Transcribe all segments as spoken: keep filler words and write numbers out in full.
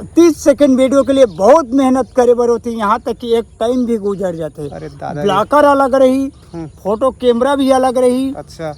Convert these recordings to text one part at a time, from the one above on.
तीस second video के लिए बहुत मेहनत करे बर होथे, यहाँ तक कि एक टाइम भी गुजर जाथे। अरे दादा रे। ब्लॉकर अलग रही, हम्म। फोटो कैमरा भी अलग रही, अच्छा।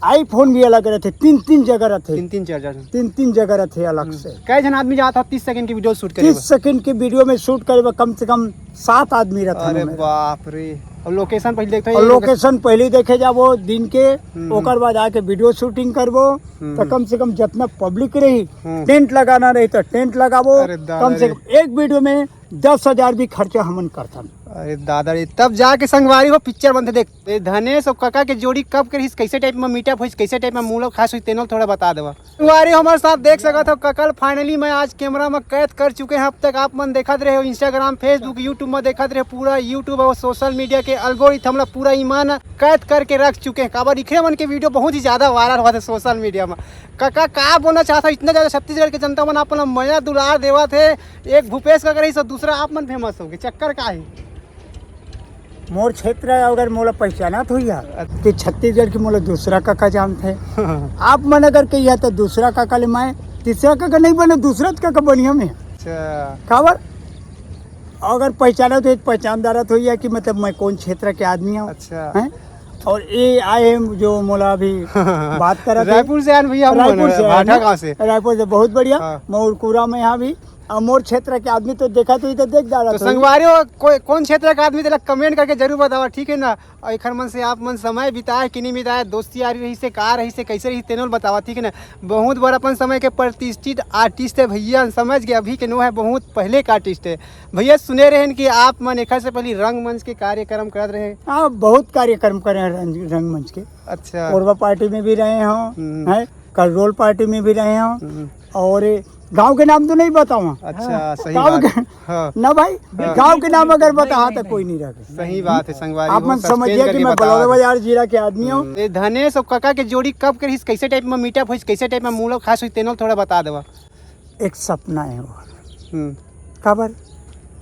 आईफोन भी अलग रहथे, तीन तीन जगह रहथे। तीन तीन चार चार। तीन तीन जगह रहथे अलग से। कै झन आदमी जात हो तीस सेकंड की वीडियो शूट करे तीस सेकंड की वीडियो में शूट करे बर कम से कम सात आदमी रहथे। अरे बाप रे। और लोकेशन पहले देखते हैं, और लोकेशन पहले देखे जाबो दिन के, हम्म। ओकर बाद आके वीडियो शूटिंग करबो। हम्म। तो कम से कम जितना पब्लिक रही, हम्म। टेंट लगाना रही तो टेंट लगाबो। अरे दादा कम से रे। कम एक वीडियो में दस हजार भी खर्चा हमन करथन। अरे दादा रे, तब जाके संगवारी हो पिक्चर बनथे। देख, ए धनेश और कका के जोड़ी कब के रहिस, कैसे टाइप में मीटअप होइस, कैसे टाइप में मुलाकात होइस, तेनो थोड़ा बता देवा। संगवारी हमारे साथ देख सकत हो, कका ल फाइनली मैं आज कैमरा में कैद कर चुके हैं। अब तक आप मन देखत रहे हो इंस्टाग्राम, फेसबुक, यूट्यूब में देखत रहे, पूरा यूट्यूब और सोशल मीडिया के एल्गोरिथम ला पूरा ईमान कैद करके रख चुके हैं। काबर इखरे मन के वीडियो बहुत ही ज्यादा वायरल होथे सोशल मीडिया में। कका का बोलना चाहत हो, इतना ज्यादा छत्तीसगढ़ के जनता मन आप मन ला मया दुलार देवत हे, एक भूपेश कका रहिस, दूसरा आप मन फेमस होगे, चक्कर का है? मोर क्षेत्र है, अगर मोला पहचानत होइया अच्छा। कि छत्तीसगढ़ के मोला दूसरा कका जानथे। आप मन अगर कहिया तो दूसरा कका ले मैं तीसरा कका नहीं बने, दूसरा कका बनिया में। अच्छा। काबर? अगर पहचानत होइया तो पहचानदारत होइया कि मतलब मैं कौन क्षेत्र के आदमी हूँ। अच्छा। हैं? और ये आए हैं जो मोला अभी बात करत हे। रायपुर से आन भैया, हम रायपुर से आन, भाटागांव से। रायपुर से, बहुत बढ़िया। हाँ। मऊरकुरा में यहाँ भी, और मोर क्षेत्र के आदमी तो देखा तो इधर देख जा रहा तो था। संगवारी हो, कोई कौन क्षेत्र के आदमी तेला कमेंट करके जरूर बतावा, ठीक है ना? और एखर मन से आप मन समय बिताए कि नहीं बिताए, दोस्ती यारी रहिसे, का रहिसे, कैसे रहिसे, तेनो ल बतावा, ठीक है ना? बहुत बड़ा अपन समय के प्रतिष्ठित आर्टिस्ट है भैया, समझ गए, अभी के नो है, बहुत पहले का आर्टिस्ट है। भैया सुने रहेन कि आप मन एखर से पहले रंगमंच के कार्यक्रम करत रहे। हाँ, बहुत कार्यक्रम करे हैं रंग, रंगमंच के। अच्छा। कोरबा पार्टी में भी रहे हो, हम्म। हैं, करजोल पार्टी में भी रहे हो। हम्म। और गांव के नाम तो नहीं बतावा। अच्छा, सही गांव बात। के, हाँ। ना भाई, हाँ। गांव के नाम अगर बताहा तो कोई नहीं रहे। सही बात है संगवारी आप हो, मन सस्पेंस समझिए कि करके मैं बतावा। बलौदाबाजार जिला के आदमी हूँ। हम्म। ए धनेश और कका के जोड़ी कब के रहिस, कैसे टाइप में मीटअप होइस, कैसे टाइप में मुलाकात होइस, तेनो ल थोड़ा बता देवा। एक सपना है वो। हम्म। काबर?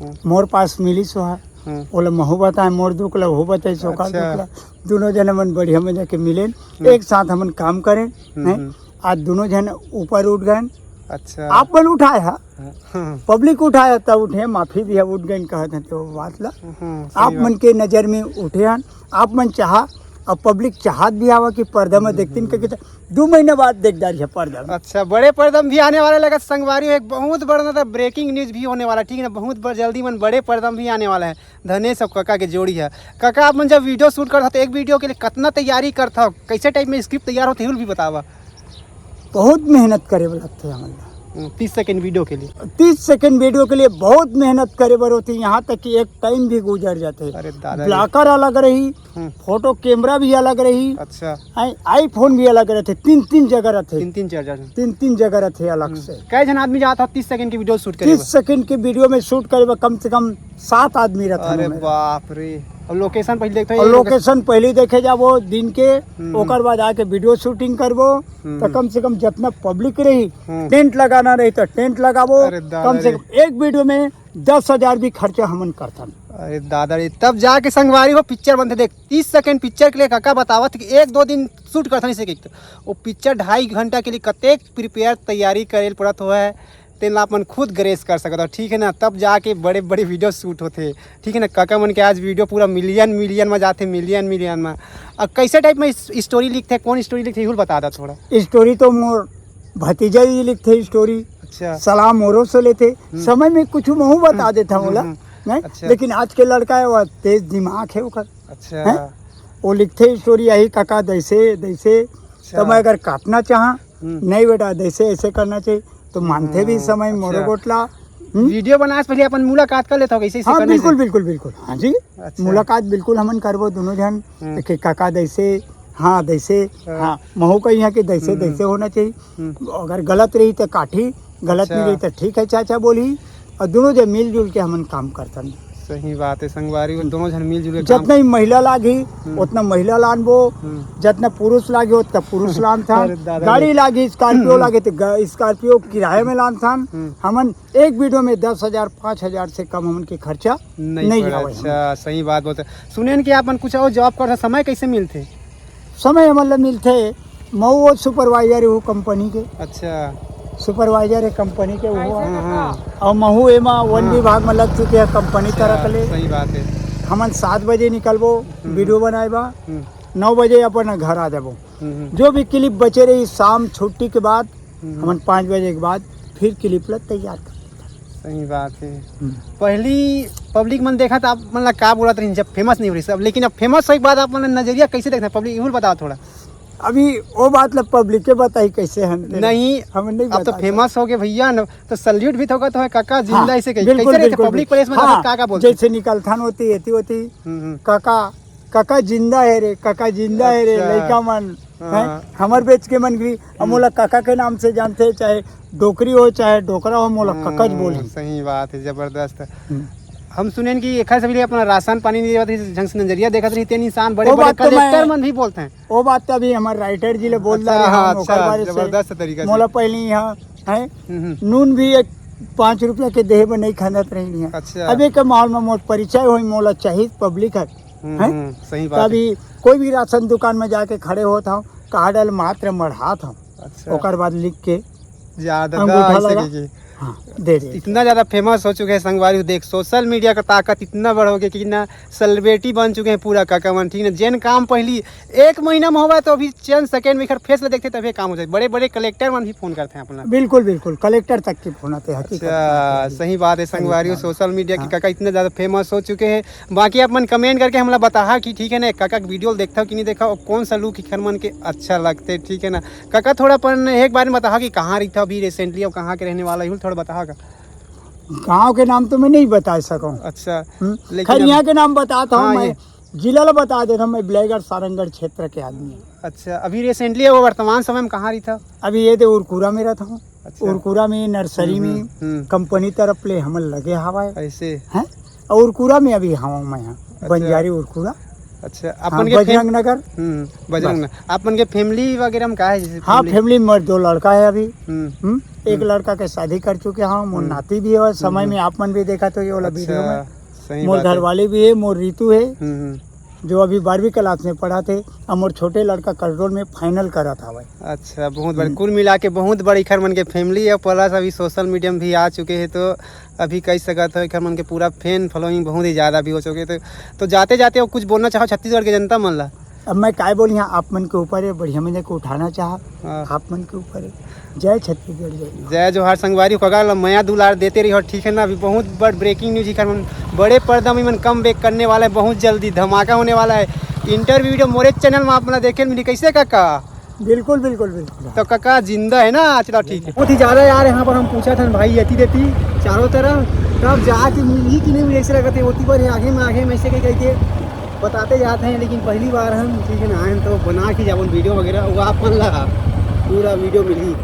हम्म। मोर पास मिलिस वो है। हम्म। ओला महू बताए, मोर दुख ला वो बताइस, ओकर अच्छा। दुख ला। दोनों जन हमन बढ़िया मजा के मिलेन, हम्म। एक साथ हमन काम करेन, हम्म, हैं? हम्म। आज दोनों जन ऊपर उठ गए। अच्छा। आप मन उठाए हा? हाँ। पब्लिक उठाए हा, तब उठे, माफी दिया, उठ गए, कहत हैं तो बात ला। हम्म, सही आप बात। मन के नजर में उठे हन, आप मन चाहा, अब पब्लिक चाहत भी आवा कि पर्दा में हम्म, देखतीन, हम्म। कहिके तो दो महीना बाद देख डारी है पर्दा में। अच्छा, बड़े पर्दा में भी आने वाला लगा संगवारी हो, एक बहुत बड़ा मतलब ब्रेकिंग न्यूज भी होने वाला, ठीक है ना? बहुत बड़-, जल्दी मन बड़े पर्दा में भी आने वाला है। धनेश और कका के जोड़ी है। कका, आप मन जब वीडियो शूट करत हो तो एक वीडियो के लिए कितना तैयारी करत हो, कैसे टाइप में स्क्रिप्ट तैयार होथे, ये भी बतावा। बहुत मेहनत करे बर लगथे हमन ला। हम्म, तीस सेकंड वीडियो के लिए। तीस सेकंड वीडियो के लिए बहुत मेहनत करे बर होथे, यहाँ तक कि एक टाइम भी गुजर जाथे। अरे दादा रे। ब्लॉकर अलग रही, हम्म। फोटो कैमरा भी अलग रही, अच्छा। आई, आईफोन भी अलग रहथे, तीन तीन जगह रहथे। तीन तीन चार चार। तीन तीन जगह रहथे अलग हम्म। से। कै झन आदमी जात हो तीस सेकंड की वीडियो शूट करे तीस बर? सेकंड की वीडियो में शूट करे बर कम से कम सात आदमी रहथे अरे हमें। बाप रे। और लोकेशन पहले देखते और हैं, लोकेशन पहले देखे जाबो दिन के, हम्म, ओकर बाद आके वीडियो शूटिंग करबो, हम्म, तो कम से कम जितना पब्लिक रही, हम्म। टेंट लगाना रही तो टेंट लगाबो, अरे दादा कम से रे। कम एक वीडियो में दस हजार भी खर्चा हमन करथन। अरे दादा रे, तब जाके संगवारी हो पिक्चर बनथे। देख, तीस सेकंड पिक्चर के लिए काका बतावत कि एक दो दिन शूट करथन इसे, एक तो वो पिक्चर ढाई घंटा के लिए कतेक प्रिपेयर तैयारी करे ल पड़त होवय, तेन ला अपन खुद ग्रेस कर सकत हो, ठीक है ना? तब जाके बड़े बड़े वीडियो शूट होथे, ठीक है ना? काका मन के आज वीडियो पूरा मिलियन मिलियन में जाथे, मिलियन मिलियन में। अब कैसे टाइप में इस-, स्टोरी लिखथे, कौन स्टोरी लिखथे, इहू ल बता दा थोड़ा। स्टोरी तो मोर भतीजा ही लिखथे स्टोरी। अच्छा। सलाह मोरो से लेथे। हम्म। समय में कुछ महू बता देता हम्म, होला, हम्म। नहीं? अच्छा। लेकिन आज के लड़का है, वो तेज दिमाग है ओकर। अच्छा। हैं? वो लिखथे स्टोरी, यही काका दैसे, दैसे। अच्छा। तो मैं अगर काटना चाहा, हम्म। नहीं बेटा, दैसे ऐसे करना चाहिए, तो मानथे भी हम्म, समय अच्छा। मोरो गोठला। हम्म? वीडियो बनाए से पहले अपन मुलाकात कर लेता हो, कैसे, ऐसे हाँ, करने बिल्कुल, से? बिल्कुल, बिल्कुल। हाँ जी। अच्छा। मुलाकात बिल्कुल हमन करबो दोनों झन, हम्म। कि काका दैसे, हाँ, दैसे, हाँ। हाँ, महू कहिया कि दैसे, हम्म। दैसे होना चाहिए। हम्म। अगर गलत रही तो काटी, गलत अच्छा। नहीं रही तो ठीक है, चाचा बोली, और दोनों जन मिलजुल के हमन काम करथन। सही बात है संगवारी, वो दोनों जन मिलजुल के काम जितना ही महिला लागी, हम्म। उतना महिला लानबो, हम्म। जितना पुरुष लागी, उतना पुरुष लानथन। अरे दादा रे। गाड़ी लागी, स्कॉर्पियो हम्म। लागी, तो ग-, स्कॉर्पियो किराए में लानथन। हम्म। हमन एक वीडियो में दस हजार, पाँच हजार से कम हमन के खर्चा नहीं नहीं पड़ा। आवे हमन। अच्छा, सही बात बोलते। सुनेन कि आप मन कुछ और जॉब करथो, समय कैसे मिलथे? समय हमन ला मिलथे, मऊ वो सुपरवाइजर है वो कंपनी के। अच्छा। सुपरवाइजर हे कंपनी के, वो। हाँ, हाँ। अउ महू एमा वन हाँ। विभाग में लग चुके हे कंपनी अच्छा, तरफ ले। सही बात हे। हमन सात बजे निकलबो हम्म। वीडियो बनाए बर, हम्म। नौ बजे अपन घर आ जाबो। हम्म, हम्म। जो भी क्लिप बचे रही, शाम छुट्टी के बाद, हम्म। हमन पाँच बजे के बाद फिर क्लिप ला तैयार कर। सही बात हे। हम्म। पहली पब्लिक मन देखत आप मन ला का बोलत रहिन, जब फेमस नहीं हो रही सब, लेकिन अब फेमस होए के बाद आप मन ला नजरिया कैसे देखत हे पब्लिक, इहू ला बताओ थोड़ा। अभी वो बात ला पब्लिक के बताही, कैसे हम तेरे नहीं, हम नहीं अब तो बताता। फेमस हो गए भैया न, तो सल्यूट भी तो होगा तो है, काका जिंदा हाँ, ऐसे कही, बिल्कुल, कैसे रहते बिल्कुल, पब्लिक बिल्कुल। प्लेस में हाँ, का, का बोलते? जैसे निकलथन होती, एती होती, हम्म, हम्म। काका, काका जिंदा है रे, काका जिंदा है रे, अच्छा। लइका मन, हाँ। हैं? हमर बेच के मन भी, अब हम्म। मोला काका के नाम से जानते, चाहे डोकरी हो, चाहे डोकरा हो, मोला काका ज हाँ, बोलही। सही बात है, जबरदस्त। हम्म। हम सुनेन कि एखर से भी अपना राशन पानी नहीं देवत रही, ढंग से नजरिया देखत रही, तेन इंसान बड़े वो बड़े बात तो कलेक्टर मैं मन भी बोलते हैं। वो बात तो अभी हमर राइटर जी ले बोल अच्छा, डारे हाँ, हन, ओकर अच्छा, बारे से जबरदस्त तरीका से। मोला पहले यहाँ है, हम्म, हम्म। नून भी एक पाँच रुपया के देहे बर नहीं खंदत रही है। अच्छा। अबे के माहौल में मोर परिचय होई, मोला चाहिए पब्लिक है, हम्म, हैं? हम्म, सही तो बात है। अभी कोई भी राशन दुकान में जाके खड़े होत हूँ, कार्ड ल मात्र मढ़ात हूँ, अच्छा। ओकर बाद लिख के ज्यादा अंगूठा ऐसे लगा। कीजिए। हाँ, दे दे। इतना ज्यादा फेमस हो चुके हैं संगवारी, देख, सोशल मीडिया का ताकत इतना बढ़ हो गया कि ना सेलिब्रिटी बन चुके हैं पूरा काका मन, ठीक ना? जेन काम पहली एक महीना में होवा तो अभी चंद सेकंड में एकर फेस ला देखते तभी काम हो जाए। बड़े बड़े कलेक्टर मन भी फोन करते हैं अपना। बिल्कुल, बिल्कुल, कलेक्टर तक के फोन आते हैं, हकीकत अच्छा, बात है। सही बात है संगवारी, बिल्कुल। सोशल मीडिया के हाँ। काका इतना ज्यादा फेमस हो चुके हैं। बाकी आप मन कमेंट करके हमला बताहा कि ठीक है ना, काका के वीडियो देखता हो कि नहीं देखा, और कौन सा लुक एखर मन के अच्छा लगते, ठीक है ना? काका, थोड़ा अपन एक बार में बताहा कि कहाँ रहिथा अभी रिसेंटली और कहाँ के रहने वाला, इहू थोड़ा बताहा का? गाँव के नाम तो मैं नहीं बता सकूँ। अच्छा, हम्म? लेकिन खैर, अब यहाँ के नाम बताता हूँ हाँ, मैं, ये जिला ला बता देता हूँ, मैं बिलाईगढ़ सारंगढ़ क्षेत्र के आदमी हूँ। अच्छा, अभी रिसेंटली वो वर्तमान समय में कहाँ रहिथा? अभी ये दे उरकुरा में रहता हूँ। अच्छा। उरकुरा में नर्सरी हम्म, में हम्म, हम्म। कंपनी तरफ ले हमन लगे हवाए। ऐसे? हैं? और उरकुरा में अभी हवा मैं यहाँ, अच्छा। बंजारी उरकुरा। अच्छा, हाँ, अपन के फेम-, बजरंग नगर। हम्म, बजरंग बस। नगर। अपन के फैमिली वगैरह में का है, जैसे हाँ, फैमिली? फैमिली में दो लड़का है अभी। हम्म। हम्म, एक हम्म। लड़का के शादी कर चुके हैं, मोर हम्म। नाती भी है, समय हम्म। में आप मन भी देखा तो ये वाला अच्छा, वीडियो में। सही मोर बात है। घरवाली भी है, मोर रितु है, हम्म, हम्म। जो अभी बारहवीं क्लास में पढ़ा थे, और मोर छोटे लड़का करडोल में फाइनल करत हवय। अच्छा, बहुत बड़े, हम्म। कुल मिला के बहुत बड़े एखर मन के फैमिली है, प्लस अभी सोशल मीडिया में भी आ चुके हैं, तो अभी कह सकत हो, एखर मन के पूरा फैन फॉलोइंग बहुत ही ज्यादा भी हो चुके। तो, तो जाते जाते वो कुछ बोलना चाहो छत्तीसगढ़ के जनता मन ला? अब मैं काय बोली, यहाँ आप मन के ऊपर है, बढ़िया मजा को उठाना चाह, हाँ। आप मन के ऊपर है। जय छत्तीसगढ़, जय। जय जोहार संगवारी, काका ला मया दुलार देते रही हो, ठीक है ना? अभी बहुत बड़ ब्रेकिंग न्यूज, एखर मन बड़े पर्दा में मन कम बैक करने वाला है, बहुत जल्दी धमाका होने वाला है। इंटरव्यू वीडियो मोरे चैनल में आप मन ला देखे मिली, कैसे काका? बिल्कुल, बिल्कुल, बिल्कुल। तो काका जिंदा है ना? चलो, ठीक है। बहुत ही ज्यादा यार, यहाँ पर हम पूछा था भाई, यति देती चारों तरफ, तब जाके मिली कि नहीं मिली, ऐसे लगते होती बार आगे में, आगे में ऐसे कह, कह के बताते जाते हैं, लेकिन पहली बार हम, ठीक है ना, आए हैं तो बना के जावन वीडियो वगैरह, वो आप मन ला पूरा वीडियो मिली।